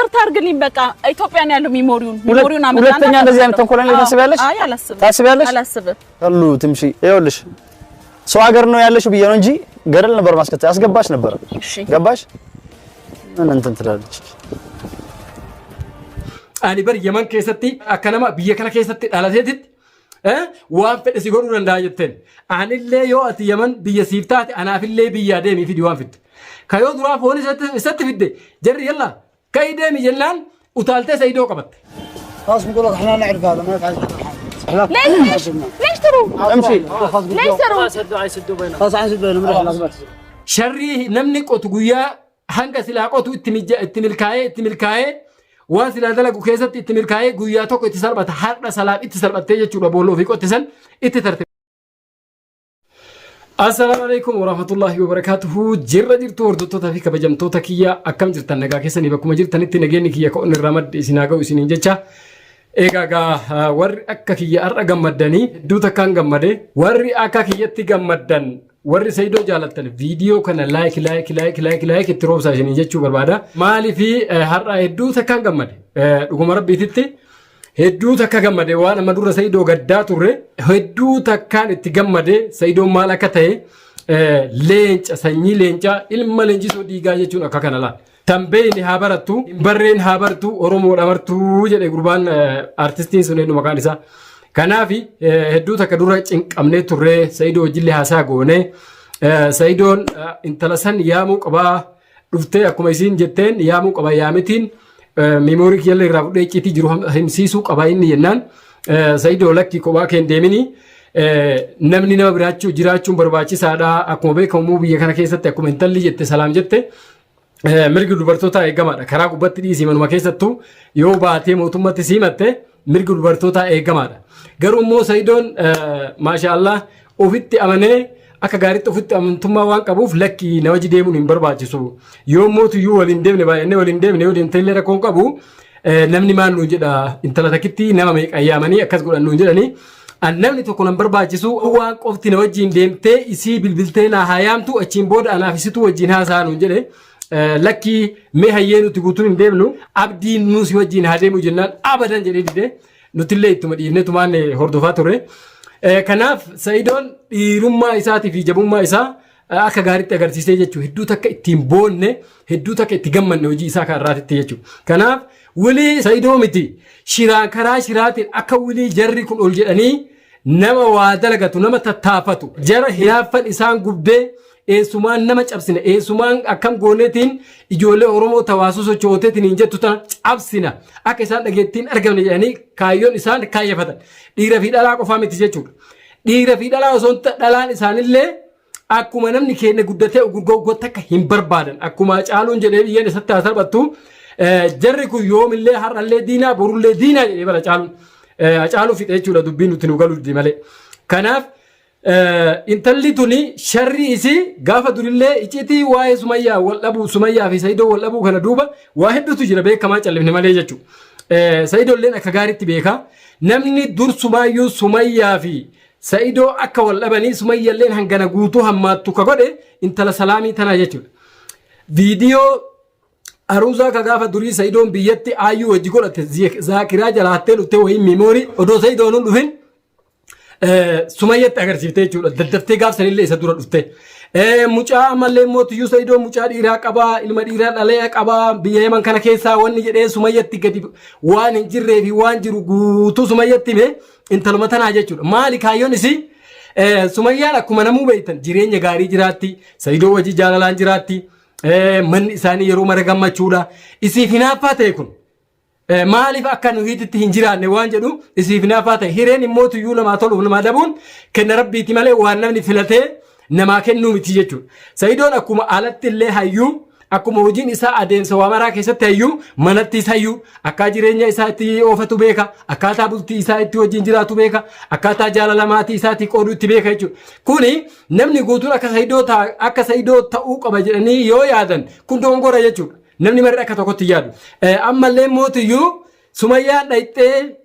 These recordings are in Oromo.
ይቅርታ አድርግልኝ። በቃ ኢትዮጵያ ነው ያለው memory ውን memory ውን አመጣና ሁለተኛ እንደዚህ አይነት ተንኮል ላይ ታስቢያለሽ? አይ አላስብም። ታስቢያለሽ? አላስብም። ሁሉ ትምሺ ይኸውልሽ፣ ሰው ሀገር ነው ያለሽው ብዬ ነው እንጂ ገደል ነበር ማስከተል ያስገባሽ ነበር። እሺ። ገባሽ? ምን እንትን ትላለች? Ani bar Yaman keessatti akka nama biyya kana keessatti dhalateetitti waan fedhe si godhuu danda'a jetteen. Anillee yoo ati Yaman biyya siif taate anaafillee biyyaa deemii fidi waan fidde. Ka yoo duraa foon isatti fidde jarri yalla ka'ii deemi jennaan utaaltee Sa'idoo qabatte. خلاص نقول لك احنا نعرف هذا ما يفعل. ليش ليش تروح؟ امشي. ليش تروح؟ خلاص عن بينهم نروح خلاص. Sharrii namni qotu guyyaa hanga silaa qotu itti mijja itti milkaa'ee itti milkaa'ee waan silaa dalagu keessatti itti milkaa'ee guyyaa tokko itti salphata har'a salaaf itti salphattee jechuudha boolla ofii qottisan itti tarte. Assalaamu alaikum warahmatullahi wabarakatuhu. Jirra jirtu hordoftoota fi kabajamtoota kiyya, akkam jirtan? Nagaa keessanii? Bakkuma jirtanitti nageenyi kiyya ka'uun irraa madde isin haa ga'u isiniin jecha. Egaa gaa warri akka kiyya har'a gammaddanii, hedduu takkaan gammade. Warri akka kiyyatti gammaddan, warri Sayidoo jaalattan, viidiyoo kana like like like like like itti roobsaa isiniin jechuu barbaada. Maaliifi har'a hedduu takkaan gammade, dhuguma rabbiititti hedduu takka gammade. Waan amma dura Sayidoo gaddaa turre hedduu takkaan itti gammade. Sayidoon maal akka ta'e, leenca sanyii leencaa, ilma leenjisoo dhiigaa jechuun akka kana laal. Tambeenyi haa barattu, barreen haa bartu, Oromoo dhamartuu jedhe gurbaan artistiin sun eenyu maqaan isaa. Kanaaf hedduu takka dura cinqamnee turre. Sayidoo wajjillee haasaa goone. Sayidoon intala san yaamuu qabaa, dhuftee akkuma isiin jetteen yaamuu qaba, yaamitiin memory kiyyallee irraa fudhee icciitii jiru himsiisuu qaba inni jennaan, Sayidoo lakki, kophaa kee hin deemini, namni nama biraachuu jiraachuun barbaachisaadha. Akkuma beekamu biyya kana keessatti, akkuma intalli jette, salaam jette, mirgi dubartootaa eegamaadha. Karaa gubbatti dhiisii manuma keessattuu yoo baatee mootummatti simatte mirgi dubartootaa eegamaadha. Garuu immoo Sayidoon maashaallah ofitti amanee akka gaariitti ofitti amantummaa waan qabuuf, lakki, nama wajji deemuun hin barbaachisu. Yoo mootuyyuu waliin deemne, baay'inne waliin deemne, yoo deemte illee rakkoon qabu, namni maal nuun jedha? Intala takkitti nama meeqa yaamanii akkas godhan nuun jedhanii. Namni tokko nan barbaachisu, waan qofti na wajjin deemtee isii bilbiltee naa haa yaamtu, achiin booda anaaf isitu wajjin haasaa nuun jedhe. Lakkii, mee hayyee, nuti guutuun hin deemnu, abdiin nuusi wajjin haa deemu jennaan, abadan jedhee dide. Nutillee ittuma dhiifne tumaan hordofaa ture. Kanaaf Sa'idoon dhiirummaa isaatii fi jabummaa isaa akka gaariitti agarsiisee jechuudha. Hedduu takka ittiin boonne, hedduu takka itti gammanne hojii isaa kan irraatitti jechuudha. Kanaaf wilii Sa'idoo miti, shiraan karaa shiraatiin akka wilii jarri kun ol jedhanii nama waa dalagatu, nama tattaafatu, jara hinaaffan isaan gubdee eessumaan nama cabsina, eessumaan akkam gooneetiin ijoollee Oromoo tawaasuu sochooteetiin hin jettu tana cabsina, akka isaan dhageettiin argamne jedhanii kaayyoon isaan kaayyefatan. Dhiira fi dhalaa qofaa miti jechuudha. Dhiira fi dhalaa osoo hin dhalaan isaanillee akkuma namni keenya guddatee gurgurgoota takka hin barbaadan. Akkuma caaluun jedhee biyyeen isatti haa salphattu, jarri kun yoomillee har'allee diinaa, borullee diinaa jedhee bara caaluun. Caaluu fixe jechuudha, dubbiin nuti nu galuu malee. Kanaaf intalli tuni sharri isii gaafa durillee icciitii waa'ee Sumayyaa wal dhabuu, Sumayyaa fi Sayidoo wal dhabuu kana duuba waa hedduutu jira, beekamaa callifne malee jechuudha. Sayidoolleen akka gaariitti beeka. Namni dur Sumaayyuu Sumayyaa fi Sayidoo akka wal dhabanii, Sumayyaalleen hangana guutuu hammaattu ka godhe intala salaamii tanaa jechuudha. Viidiyoo aruuzaa ka gaafa durii Sayidoon biyyatti aayyuu wajji godhate zaakiraa jalaattee dhuftee wayii memory odoo Sayidoon hin dhufin Sumayyatti agarsiiftee jechuudha. Daddaftee gaaf sanillee isa dura dhufte. Mucaa ammallee mootiyyuu Sayidoo mucaa dhiiraa qabaa, ilma dhiiraa dhalee qabaa biyya Yaman kana keessaa wanni jedhee Sumayyatti gadi waan hin jirree fi waan jiru guutuu Sumayyatti hime intaluma tanaa jechuudha. Maali kaayyoon isii? Sumayyaan akkuma namuu beektan jireenya gaarii jiraatti, Sayidoo wajji jaalalaan jiraatti, manni isaanii yeroo mara gammachuudha. Isiif hinaaffaa ta'e kun. Maaliif akka nu hiititti hin jiraanne waan jedhu isiif hinaaffaa ta'e. Hireen immoo tuyyuu namaa toluuf namaa dabuun kenna rabbiiti malee waan namni filatee namaa kennuu miti jechuudha. Sayidoon akkuma alatti illee hayyuu, akkuma hojiin isaa adeemsa waa maraa keessatti hayyuu, manattis hayyuu, akkaa jireenya isaa itti oofatu beeka, akkaataa bultii isaa itti wajjin jiraatu beeka, akkaataa jaalala maatii isaatii qooduu itti beeka jechuudha. Kuni namni guutuun akka Sayidoo ta'uu qaba jedhanii yoo yaadan kun dogongora jechuudha. Namni marri akka tokkotti yaadu. Ammallee mootiyyuu Sumayyaan dhayxee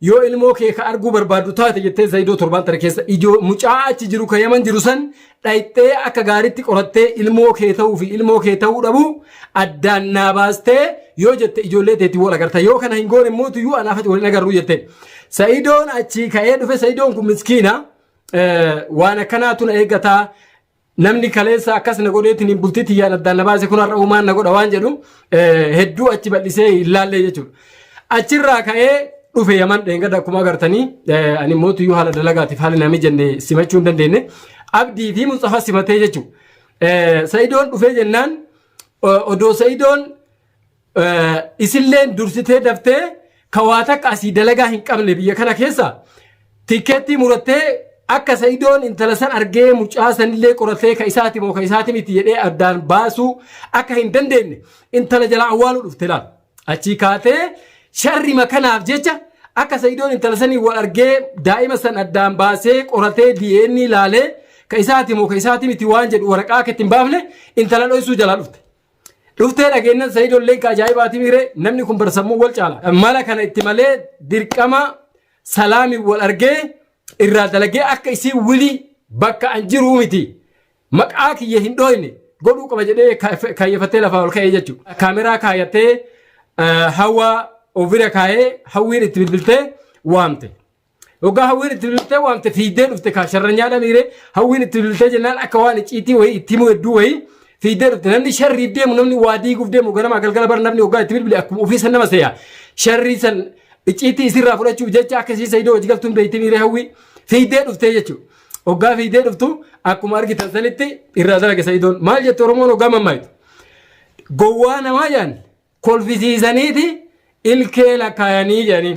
Yoo ilmoo kee ka arguu barbaaddu taate jettee Zayidoo torbaan tana keessa ijoo mucaa achi jiru ka Yaman jiru san dhayxee akka gaariitti qorattee ilmoo kee ta'uu fi ilmoo kee ta'uu dhabuu addaan naa baastee yoo jette ijoollee teetii wal agarta yoo kana hin goone immoo tuyyuu anaaf ati wal hin agarru jette. Sa'idoon achii ka'ee dhufe. Sa'idoon kun miskiina, waan akkanaatu na eeggataa, namni kaleessa akkas na godheetiin hin bultii tiyyaan addaan na baase kun har'a uumaan na godha waan jedhu hedduu achi bal'isee hin laallee jechuudha. Achirraa ka'ee dhufe Yaman dheengadda akkuma agartanii ani immoo tuyyuu haala dalagaatiif haala namni jenne simachuu hin dandeenye. Abdii fi Mustafa simatee jechuudha. Sa'idoon dhufee jennaan odoo Sa'idoon isilleen dursitee daftee ka waa takka asii dalagaa hin qabne biyya kana keessa tikkeettii murattee akka Sa'idoon intala san argee mucaa sanillee qoratee ka isaati moo ka isaati miti jedhee addaan baasuu akka hin dandeenye intala jala awwaaluu dhufte laal. Achii kaatee sharrima kanaaf jecha akka Sa'idoon intala sanii wal argee daa'ima san addaan baasee qoratee DNA ilaalee ka isaati moo ka isaati miti waan jedhu waraqaa akka ittiin baafne intala dhoysuu jalaa dhufte. Dhuftee dhageennan Sa'idoon leenka ajaa'ibaati miire, namni kun barsammuu wal caala. Mala kana itti malee dirqama salaami wal argee irraa dalagee akka isii wilii bakka an jiruu miti maqaa kiyya hin dhooyne godhuu qaba jedhee kaayyafatee lafaa ol ka'ee jechuudha. Kaameraa kaayyatee hawaa ofirra kaayee hawwiin itti bilbiltee waamte. Hoggaa hawwiin itti bilbiltee waamte fiiddee dhufte kaa sharranyaadha miire. Hawwiin itti bilbiltee jennaan akka waan icciitii wayii itti himu hedduu wayii fiiddee dhufte. Namni sharriif deemu, namni waa diiguuf deemu ganama galgala bar namni hoggaa itti bilbile akkuma ofii san nama seeya. Sharrii san icciitii isirraa fudhachuuf jecha akka isii Saidoo hojii galtuun beekti miire hawwii fiiddee dhuftee jechuudha. Hoggaa fiiddee dhuftu akkuma argitan sanitti irraa dalage Saidoon. Maal jette Oromoon hoggaa mammaayitu? Gowwaa namaa jedhan kolfisiisaniiti ilkee lakkaayanii jedhanii.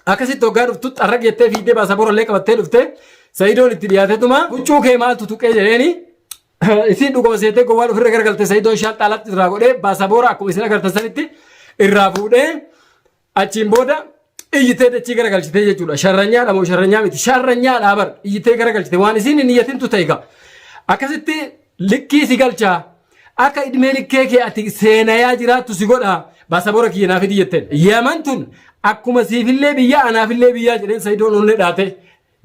Akkasitti hoggaa dhuftu xarraq jettee fiigdee baasaboora illee qabattee dhufte. Sa'idoon itti dhiyaatetuma huccuu kee maaltu tuqee jedheeni. Isiin dhuguma seetee gowwaan ofirra garagalte. Sa'idoon shaaxxaalatti irraa godhee baasaboora akkuma isin agartan sanitti irraa fuudhee achiin booda iyyitee dachii garagalchitee jechuudha. Sharranyaadha moo sharranyaa miti? Sharranyaadha bar, iyyitee garagalchite waan isiin hin iyyatintu ta'e gaa. Akkasitti likkii si galchaa. Akka idmee likkee kee ati seenayaa jiraattu si godha, baasabora kiyya naa fidi jetteen. Yaman tun akkuma siifillee biyya anaafillee biyyaa jedheen. Sa'idoon onnee dhaate.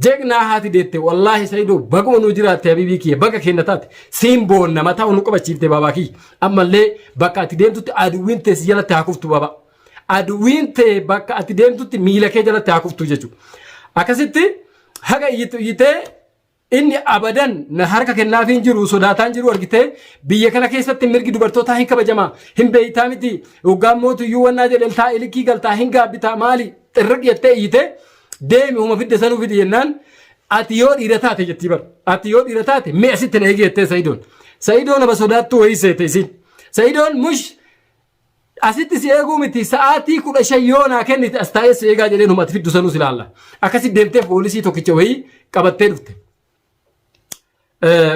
Jeqnaa haati deette wallaahi. Sa'idoo baguma nu jiraatte, habiibii kiyya, baga kenna taate, siin boonna, mataa nu qabachiifte baabaa kiyya. Ammallee bakka ati deemtutti aduwwiin tee si jalatti haa kuftu baaba. Aduwwiin tee bakka ati deemtutti miila kee jalatti haa kuftu jechuudha. Akkasitti haga iyyitu iyyitee inni abadan na harka kennaafii hin jiru, sodaataan jiru argitee, biyya kana keessatti mirgi dubartootaa hin kabajamaa hin beeytaa miti, hoggaan mootuyyuu wannaa jedhen taa ilikii galtaa hin gaabbitaa maali xirriq jettee iyyitee deemi huma fidde sanuu fidi jennaan ati yoo dhiira taate jettii bar, ati yoo dhiira taate mee asitti na eegi jettee. Sa'idoon Sa'idoon aba sodaattuu wayii seete isiin. Sa'idoon mush asitti si eeguu miti, sa'aatii 15 yoo naa kennite as taa'ee si eegaa jedheen, huma ati fiddu sanuu si ilaalla. Akkasi deemtee poolisii tokkicha wayii qabattee dhufte.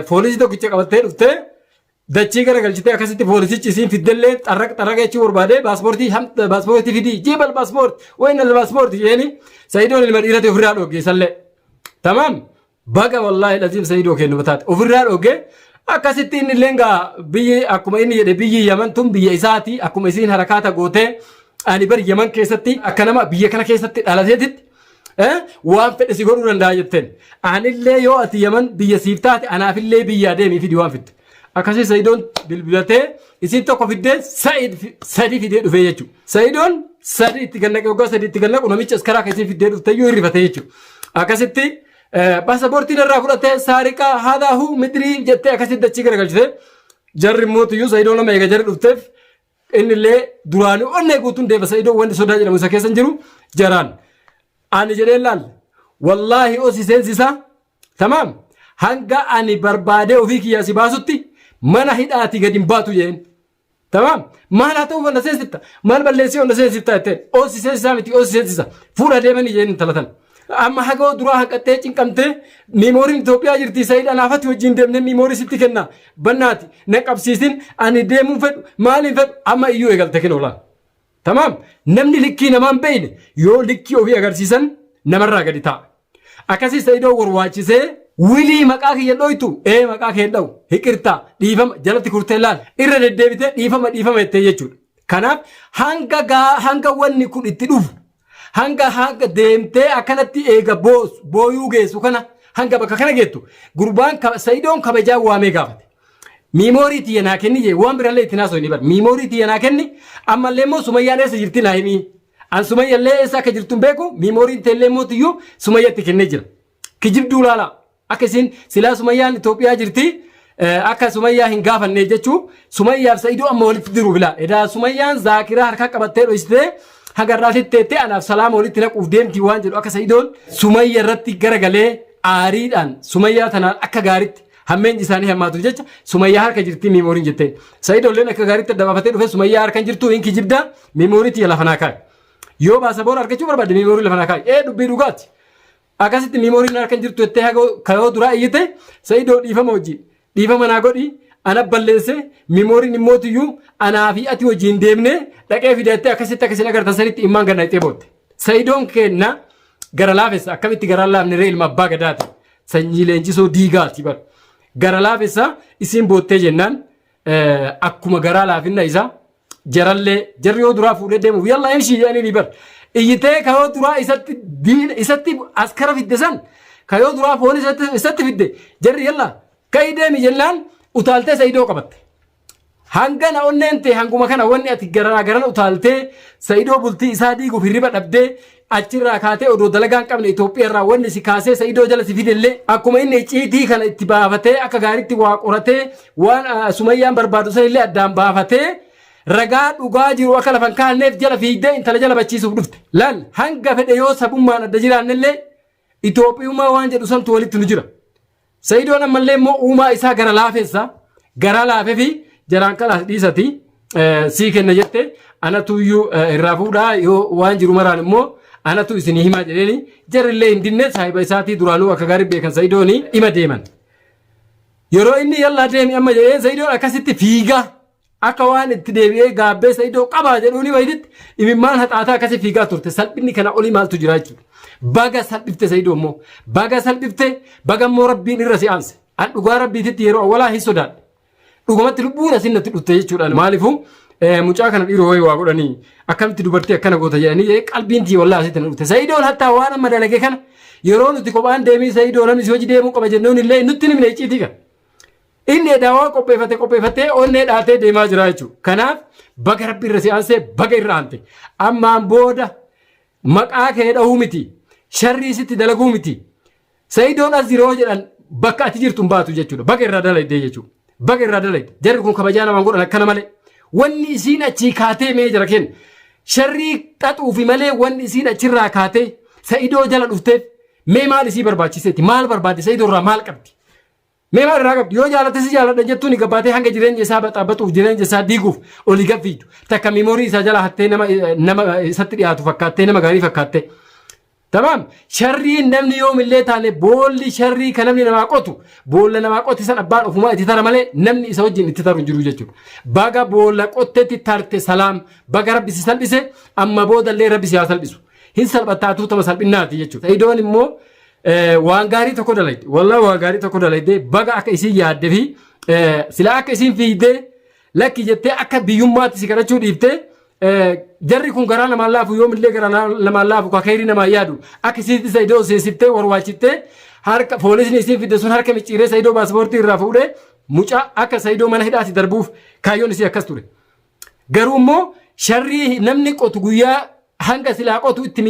Poolisii tokkicha qabattee dhufte dachii gara galchitee akkasitti poolisichi isiin fiddellee xarraq xarraqa jechuu barbaade paaspoortii paaspoortii fidii jiibal paaspoortii wayin paaspoortii jedheeni. Sa'idoon ilma dhiirati ofirraa dhoogge isallee. Tamaam, baga wallaahi laziim Sa'iidoo kennu taate ofirraa dhoogge. Akkasitti inni illee gaa biyyi akkuma inni jedhe biyyi Yaman tun biyya isaati, akkuma isiin harakaata gootee ani bar Yaman keessatti akka nama biyya kana keessatti dhalateetitti waan fedhe si godhuu danda'a jetteen. Anillee yoo ati Yaman biyya siif taate anaafillee biyyaa deemii fidi waan fidde. Akkasii Sa'iidoon bilbilatee isiin tokko fiddee Sa'iid sadi fidee dhufee jechuudha. Sa'iidoon sadi itti gannaqe, waggaa sadi itti gannaqu namicha askaraa keessi fiddee dhufte iyyuu hirrifatee jechuudha. Akkasitti paasapoortiin irraa fudhatee saariqaa haadaahu midrii jettee akkasitti dachii garagalchite. Jarri mootiyyuu Sa'iidoo nama eega jarri dhufteef inni illee duraanii onnee guutuun deema. Sa'iidoo wanti sodaa jedhamu isa keessa hin jiru jaraan. Ani jedhee laal wallaahi osi seensisa tamaam hanga ani barbaadee ofii kiyyaa si baasutti mana hidhaatii gadi hin baatu jedheen. Tamaam, maal haa ta'u na seensifta, maal balleessee na seensifta jetteen, osi seensisaa miti, osi seensisa fuudha deemanii jedheen intala tana. Amma haga duraa hanqattee cinqamtee miimooriin Itoophiyaa jirti Sa'iid anaafatti wajjin deemnee miimoorii sitti kenna bannaati na qabsiisin, ani deemuun fedhu maaliin fedhu amma iyyuu eegalte kennu laal. Tamaam, namni likkii namaan beeyne yoo likkii ofii agarsiisan namarraa gadi ta'a. Akkasii Sa'idoo warwaachisee wilii maqaa kiyya dhoytu ee maqaa kee dha'u hiqirtaa dhiifama jalatti kurtee laal irra deddeebitee dhiifama dhiifama jettee jechuudha. Kanaaf hanga gaa hanga wanni kun itti dhufu Hanga hanga deemtee akkanatti eega booyuu geessu kana, hanga bakka kana geettu, gurbaan Sa'idoon kabajaa waamee gaafate. Memory tiyya naa kenni jee, waan birallee itti naasoo hin bar. Memory tiyya naa kenni, ammallee immoo Sumayyaan eessa jirti naa himii. An Sumayyallee eessa akka jirtu hin beeku, memoryn teellee immoo tiyyuu Sumayyatti kennee jira. Kijibduu laala. Akka isin silaa Sumayyaan Itoophiyaa jirti, akka Sumayyaa hin gaafanne jechuu, Sumayyaaf Sa'idoo amma walitti diru bila. Edaa Sumayyaan zaakiraa harkaa qabattee dhoysitee haga irraatti teettee anaaf salaama walitti naquuf deemti waan jedhu, akka Sa'idoon Sumayya irratti garagalee aariidhaan Sumayyaa tanaan akka gaariitti hammeenyi isaanii hammaatu jecha Sumayyaa harka jirti memoryn jetteen. Sa'idoolleen akka gaariitti adda baafatee dhufe, Sumayyaa harka hin jirtu, hin kijibdaa, memory tiyya lafa naa kaa'e. Yoo baasaboora argachuu barbaadde memory lafa naa kaa'e. Ee, dubbii dhugaati. Akkasitti memoryn harka hin jirtu jettee haga kayoo duraa iyyite, Sa'idoo dhiifama wajjin dhiifama naa godhi, ana balleesse, memoryn immootiyyuu anaa fi ati wajjin deemne dhaqee fidattee akkasitti akkasiin agartan sanitti immaan ganna ittee bootte. Sa'idoon kenna gara laafessa, akkamitti gara laafne ree, ilma abbaa gadaati. Sanyii leenjisoo diigaati bar. Gara laafessa, isiin boottee jennaan akkuma garaa laafinna isaa jarallee jarri yoo duraa fuudhee deemuuf yalla imshii jedhanii ni bar. Iyyitee kayoo duraa isatti diina isatti askara fidde san, kayoo duraa foon isatti fidde, jarri yalla ka'ii deemi jennaan utaaltee Sa'idoo qabatte. Hanga na onneen ta'e hanguma kana, wanni ati garanaa garana utaaltee Sa'idoo bultii isaa diiguuf hirriba dhabdee achirraa kaatee odoo dalagaa hin qabne Itoophiyaa irraa wanni si kaasee Sa'idoo jala si fidellee, akkuma inni icciitii kana itti baafatee akka gaariitti waa qoratee waan Sumayyaan barbaadu sanillee addaan baafatee ragaa dhugaa jiru akka lafa hin kaanneef jala fiigdee intala jala bachiisuuf dhufte. Laal, hanga fedhe yoo sabummaan adda jiraannellee Itoophiyummaa waan jedhu santu walitti nu jira. Sa'idoon ammallee immoo uumaa isaa gara laafessa, garaa laafee fi jaraan kalaas dhiisati sii kenna jette, anatuyyuu irraa fuudhaa, yoo waan jiru maraan immoo anatu isinii himaa jedheeni, jarrillee hin dinne, saahiba isaatii duraanuu akka gaarii beekan Sa'idooni ima deeman. Yeroo inni yallaa deemi amma jedhee Sa'idoon akkasitti fiigaa akka waan itti deebi'ee gaabbee Sa'idoo qabaa jedhuuni wayiditti imimmaan haxaataa akkasii fiigaa turte. Salphinni kana olii maaltu jira jechuudha. Baga salphifte Sa'idoo immoo, baga salphifte, baga immoo rabbiin irra si aanse. An dhugaa rabbiititti yeroo awwalaa hin sodaadhe. Dhugumatti lubbuun asin natti dhufte jechuudha. Maaliifuu mucaa kana dhiiroo wayii waa godhanii akkamitti dubartii akkana goota jedhanii qalbiin tii wallaa asitti na dhufte. Sa'idoon hattaa waan amma dalage kana yeroo nuti kophaan deemii Sa'idoo namni si hojii deemuu qaba jennuun illee nutti himne icciitii kana. Inni edaa waan qopheeffate qopheeffatee onnee dhaatee deemaa jira jechuudha. Kanaaf baga rabbi irra si aansee, baga irra aante. Ammaan booda maqaa kee dhahuu miti. Sharrii sitti dalaguu miti. Sa'idoon as jiroo jedhan bakka ati jirtu hin baatu jechuudha. Baga irraa dalagdee jechuudha. Baga irraa dalagde. Jarri kun kabajaa namaan godhan akkana malee. Wanni isiin achii kaatee mee jara kenna. Sharrii xaxuufi malee wanni isiin achirraa kaatee Sa'idoo jala dhufteef mee maal isii barbaachiseeti? Maal barbaadde? Sa'idoo irraa maal qabdi? Mee maal irraa qabdi? Yoo jaalatte si jaaladha jettuun gabbaatee hanga jireenya isaa baxaabaxuuf, jireenya isaa diiguuf olii gad fiigdu. Takka memory isaa jala hattee nama nama isatti dhiyaatu fakkaattee, nama gaarii fakkaattee. Tamaam, sharriin namni yoomillee taane boolli sharrii kan namni namaa qotu, boolla namaa qote san abbaan ofumaa itti tara malee namni isa wajjin itti taru hin jiru jechuudha. Baga boolla qottetti tarte salaam, baga rabbi si salphise, amma boodallee rabbi si haa salphisu. Hin salphattaatuu tama salphinnaati jechuudha. Sa'idoon immoo waan gaarii tokko dalagde, wallah waan gaarii tokko dalagde, baga akka isiin yaadde fi silaa akka isiin fiigdee lakki jettee akka biyyummaatti si kadhachuu dhiiftee, jarri kun garaa namaan laafu, yoomillee garaa namaan laafu, kakeerii namaan yaadu, akka isiin Sa'idoo seesiftee warwaachiftee harka poolisni isiin fidde sun harka micciiree Sa'idoo paaspoortii irraa fuudhee mucaa akka Sa'idoo mana hidhaatti darbuuf kaayyoon isii akkas ture. Garuu immoo sharrii namni qotu guyyaa hanga silaa qotu itti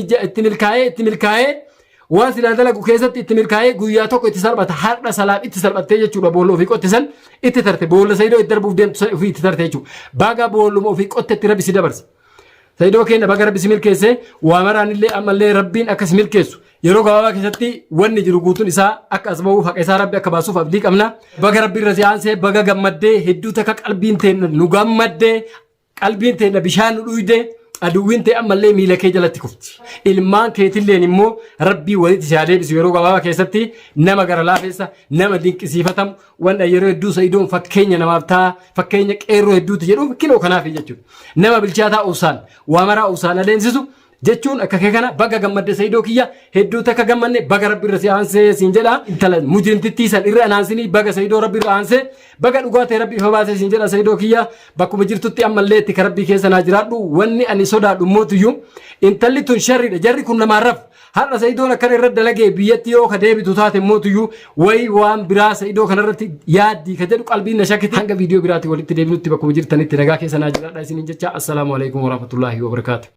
milkaa'ee waan silaa dalagu keessatti itti milkaa'ee guyyaa tokko itti salphata. Har'a salaaf itti salphattee jechuudha, boolla ofii qotte san itti tarte, boolla Sa'idoo itti darbuuf deemtu san ofii itti tarte jechuudha. Baga boolluma ofii qottetti rabbi si dabarse. Sa'idoo keenya baga rabbi si milkeesse, waa maraan illee ammallee rabbiin akka si milkeessu, yeroo gabaabaa keessatti wanni jiru guutuun isaa akka as bahuuf, haqa isaa rabbi akka baasuuf abdii qabna. Baga rabbi irra si aansee, baga gammaddee, hedduu takka qalbiin teenna nu gammaddee, qalbiin teenna bishaan nu dhuyde, aduwwiin ta'e ammallee miila kee jalatti kufti. Ilmaan keetilleen immoo rabbii walitti si haa deebisu yeroo gabaabaa keessatti. Nama gara laafessa, nama dinqisiifatamu, wanta yeroo hedduu Sa'idoon fakkeenya namaaf ta'a, fakkeenya qeerroo hedduuti jedhuuf kinoo kanaaf jechuudha. Nama bilchaataa obsaan waa maraa obsaan adeemsisu. Jechuun akka kee kana baga gammadde Saidoo kiyya hedduu takka gammanne baga rabbi irra si aansee siin jedha. Intala mujrimtittii san irra anaansini baga Saidoo rabbi irra aansee baga dhugaa ta'e rabbi ifa baasee siin jedha Saidoo kiyya bakkuma jirtutti ammallee itti ka rabbii keessa naa jiraadhu wanni ani sodaadhu mootuyyuu intalli tun sharriidha jarri kun namaan rafu. Har'a Sa'idoon akkana irra dalagee biyyatti yoo ka deebitu taate mootuyyuu wayi waan biraa Sa'idoo kanarratti yaaddii ka jedhu qalbiin na shakkite. Hanga viidiyoo biraatiin walitti deebinutti bakkuma jirtanitti nagaa keessa naa jiraadha isiniin jecha assalaamu alaikum warahmatullaahi wabarakaatu.